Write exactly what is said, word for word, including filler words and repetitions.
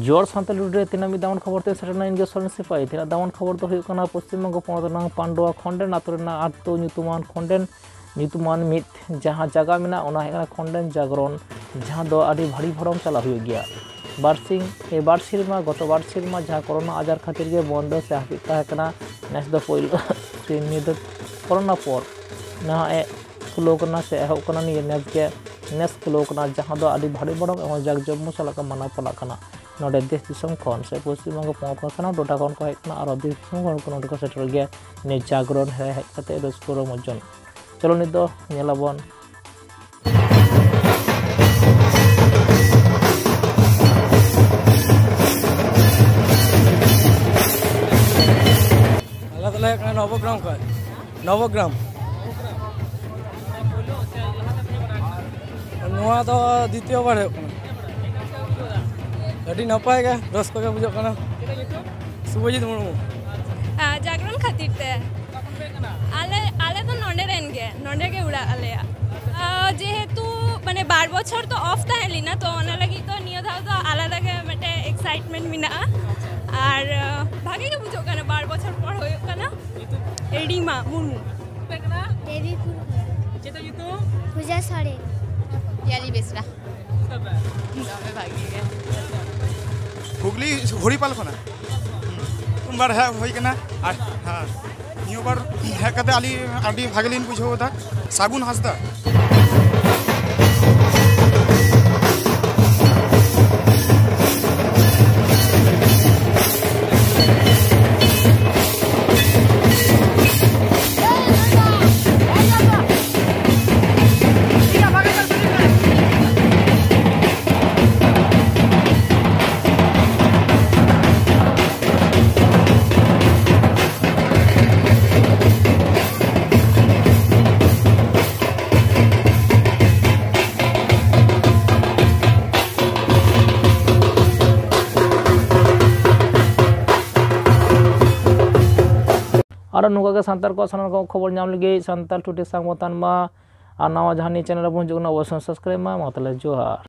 ᱡᱚᱦᱟᱨ ᱥᱟᱱᱛᱟᱲ ᱴᱩᱰᱮ ᱨᱮ ᱛᱤᱱᱟᱹᱜ ᱢᱤᱫ ᱫᱟᱢᱟᱱ ᱠᱷᱚᱵᱚᱨ ᱛᱮ ᱥᱮᱴᱮᱨ ᱮᱱᱟ ᱤᱧ ᱜᱮ ᱥᱚᱨᱮᱱ ᱥᱤᱯᱟᱹᱦᱤ᱾ ᱛᱤᱱᱟᱹᱜ ᱫᱟᱢᱟᱱ ᱠᱷᱚᱵᱚᱨ ᱫᱚ ᱦᱩᱭᱩᱜ ᱠᱟᱱᱟ ᱯᱚᱥᱪᱤᱢ ᱵᱚᱝᱜᱚ ᱯᱚᱱᱚᱛ ᱨᱮᱱᱟᱜ ᱯᱟᱱᱰᱩᱣᱟ ᱠᱷᱚᱸᱰᱮᱱ ᱟᱛᱳ ᱨᱮᱱᱟᱜ ᱟᱛᱳ ᱧᱩᱛᱩᱢᱟᱱ ᱢᱤᱫ ᱴᱷᱮᱱ ᱡᱟᱦᱟᱸ ᱡᱟᱭᱜᱟ ᱢᱮᱱᱟᱜᱼᱟ, ᱚᱱᱟ ᱦᱩᱭᱩᱜ ᱠᱟᱱᱟ ᱠᱷᱚᱸᱰᱮᱱ ᱡᱟᱜᱽᱨᱚᱱ, ᱡᱟᱦᱟᱸ ᱫᱚ ᱟᱹᱰᱤ ᱵᱷᱟᱹᱲᱤ ᱵᱷᱚᱲᱚᱢ ᱪᱟᱞᱟᱜ ᱦᱩᱭᱩᱜ ᱜᱮᱭᱟ᱾ ᱵᱟᱨᱥᱤᱧ ᱮ, ᱵᱟᱨ ᱥᱮᱨᱢᱟ, ᱜᱚᱛᱚ ᱵᱟᱨ ᱥᱮᱨᱢᱟ ᱡᱟᱦᱟᱸ ᱠᱳᱨᱳᱱᱟ ᱟᱡᱟᱨ ᱠᱷᱟᱹᱛᱤᱨ ᱜᱮ ᱵᱚᱱᱫᱚ ᱥᱮ ᱦᱟᱹᱯᱤᱫ ᱛᱟᱦᱮᱸ ᱠᱟᱱᱟ, ᱱᱮᱥ ᱫᱚ ᱯᱳᱭᱞᱳ ᱥᱮ ᱱᱤᱭᱟᱹ ᱫᱚ ᱠᱳᱨᱳᱱᱟ ᱯᱚᱨ ᱱᱟᱦᱟᱜ ᱮ ᱠᱷᱩᱞᱟᱹᱣ ᱠᱟᱱᱟ ᱥᱮ ᱮᱦᱚᱵ ᱠᱟᱱᱟ, ᱱᱤᱭᱟᱹ ᱱᱮᱥ ᱜᱮ ᱱᱮᱥ ᱠᱷᱩᱞᱟᱹᱣ ᱠᱟᱱᱟ, ᱡᱟᱦᱟᱸ ᱫᱚ ᱟᱹᱰᱤ ᱵᱷᱟᱹᱲᱤ ᱵᱷᱚᱲᱚᱢ ᱮᱵᱚᱝ ᱡᱟᱠ ᱡᱚᱢᱚᱠ ᱥᱟᱞᱟᱜ ᱠᱚ ᱢᱟᱱᱟᱣ ᱯᱟᱞᱟᱜ ᱠᱟᱱᱟ᱾ ᱱᱚᱰᱮ ᱫᱮᱥ ᱫᱤᱥᱚᱢ ᱠᱷᱚᱱ ᱥᱮ ᱯᱚᱥᱪᱤᱢ ᱵᱚᱝᱜᱚ ᱯᱚᱱᱚᱛ ᱠᱷᱚᱱ ᱥᱟᱱᱟᱢ ᱴᱚᱴᱷᱟ ᱠᱷᱚᱱ ᱠᱚ ᱦᱮᱡ ᱠᱟᱱᱟ, ᱟᱨ ᱫᱮᱥ ᱫᱤᱥᱚᱢ ᱠᱷᱚᱱ ᱠᱚ ᱱᱚᱰᱮ ᱠᱚ ᱥᱮᱴᱮᱨᱚᱜ ᱜᱮᱭᱟ ᱱᱤᱭᱟᱹ ᱡᱟᱜᱽᱨᱚᱱ ᱨᱮ ᱦᱮᱡ ᱠᱟᱛᱮ ᱨᱟᱹᱥᱠᱟᱹ ᱨᱚᱢᱚᱡ ᱡᱚᱝ᱾ ᱪᱚᱞᱚ ᱱᱤᱛ ᱫᱚ ᱧᱮᱞ ᱟᱵᱚᱱ᱾ ᱟᱞᱮ ᱫᱚᱞᱮ ᱦᱮᱡ ᱠᱟᱱᱟ ᱱᱚᱵᱚᱜᱨᱟᱢ ᱠᱷᱚᱱ᱾ ᱱᱚᱵᱚᱜᱨᱟᱢ᱾ ᱱᱚᱣᱟ ᱫᱚ ᱫᱤᱛᱤᱭᱚ ᱵᱟᱨ ᱦᱩᱭᱩᱜ ᱠᱟᱱᱟ᱾ ᱟᱹᱰᱤ ᱱᱟᱯᱟᱭ ᱜᱮ, ᱨᱟᱹᱥᱠᱟᱹ ᱜᱮ ᱵᱩᱡᱷᱟᱹᱜ ᱠᱟᱱᱟ᱾ ᱥᱩᱵᱷᱚᱡᱤᱛ ᱢᱩᱨᱢᱩ᱾ ᱟᱨ ᱡᱟᱜᱽᱨᱚᱱ ᱠᱷᱟᱹᱛᱤᱨ ᱛᱮ᱾ ᱟᱞᱮ, ᱟᱞᱮ ᱫᱚ ᱱᱚᱰᱮ ᱨᱮᱱ ᱜᱮ, ᱱᱚᱰᱮ ᱜᱮ ᱚᱲᱟᱜ ᱟᱞᱮᱭᱟᱜ᱾ ᱟᱨ ᱡᱮᱦᱮᱛᱩ ᱢᱟᱱᱮ ᱵᱟᱨ ᱵᱚᱪᱷᱚᱨ ᱛᱚ ᱚᱯᱷ ᱛᱟᱦᱮᱸ ᱞᱮᱱᱟ, ᱛᱚ ᱚᱱᱟ ᱞᱟᱹᱜᱤᱫ ᱛᱚ ᱱᱤᱭᱟᱹ ᱫᱷᱟᱣ ᱫᱚ ᱟᱞᱟᱫᱟ ᱜᱮ ᱢᱤᱫᱴᱮᱱ ᱮᱠᱥᱟᱭᱤᱴᱢᱮᱱᱴ ᱢᱮᱱᱟᱜᱼᱟ᱾ ᱟᱨ, ᱟᱸ, ᱵᱷᱟᱜᱮ ᱜᱮ ᱵᱩᱡᱷᱟᱹᱜ ᱠᱟᱱᱟ, ᱵᱟᱨ ᱵᱚᱪᱷᱚᱨ ᱯᱚᱨ ᱦᱩᱭᱩᱜ ᱠᱟᱱᱟ᱾ ᱨᱤᱢᱟ ᱢᱩᱨᱢᱩ᱾ ᱫᱮᱵᱤᱯᱩᱨ ᱠᱷᱚᱱ᱾ ᱪᱮᱫ ᱧᱩᱛᱩᱢ? ᱯᱩᱡᱟ ᱥᱚᱨᱮᱱ᱾ ᱯᱤᱭᱟᱞᱤ ᱵᱮᱥᱨᱟ᱾ ᱫᱚᱢᱮ ᱵᱷᱟᱜᱮ ᱜᱮ᱾ ᱦᱩᱜᱽᱞᱤ ᱦᱚᱲᱤᱯᱟᱞ ᱠᱷᱚᱱᱟᱜ᱾ ᱯᱨᱚᱛᱷᱚᱢ ᱵᱟᱨ ᱦᱮᱡ ᱦᱩᱭ ᱠᱟᱱᱟ᱾ ᱟᱨ ᱦᱮᱸ, ᱱᱤᱭᱟᱹ ᱵᱟᱨ ᱦᱮᱡ ᱠᱟᱛᱮ ᱟᱹᱰᱤ, ᱟᱹᱰᱤ ᱵᱷᱟᱜᱮ ᱞᱤᱧ ᱵᱩᱡᱷᱟᱹᱣ ᱮᱫᱟ᱾ ᱥᱟᱹᱜᱩᱱ ᱦᱟᱸᱥᱫᱟ᱾ ᱟᱨᱚ ᱱᱚᱝᱠᱟ ᱜᱮ ᱥᱟᱱᱛᱟᱲ ᱠᱚᱣᱟᱜ ᱥᱟᱱᱟᱢ ᱨᱚᱠᱚᱢ ᱠᱷᱚᱵᱚᱨ ᱧᱟᱢ ᱞᱟᱹᱜᱤᱫ ᱥᱟᱱᱛᱟᱲ ᱴᱩᱰᱮ ᱥᱟᱶ ᱵᱚᱱ ᱛᱟᱦᱮᱱ ᱢᱟ᱾ ᱟᱨ ᱱᱟᱣᱟ ᱡᱟᱦᱟᱸ ᱱᱤᱭᱟᱹ ᱪᱮᱱᱮᱞ ᱨᱮᱵᱚᱱ ᱦᱤᱡᱩᱜ ᱠᱟᱱᱟ, ᱚᱵᱚᱥᱥᱳᱭ ᱥᱟᱵᱥᱠᱨᱟᱭᱤᱵ ᱢᱟ᱾ ᱢᱟ ᱛᱟᱦᱚᱞᱮ ᱡᱚᱦᱟᱨ᱾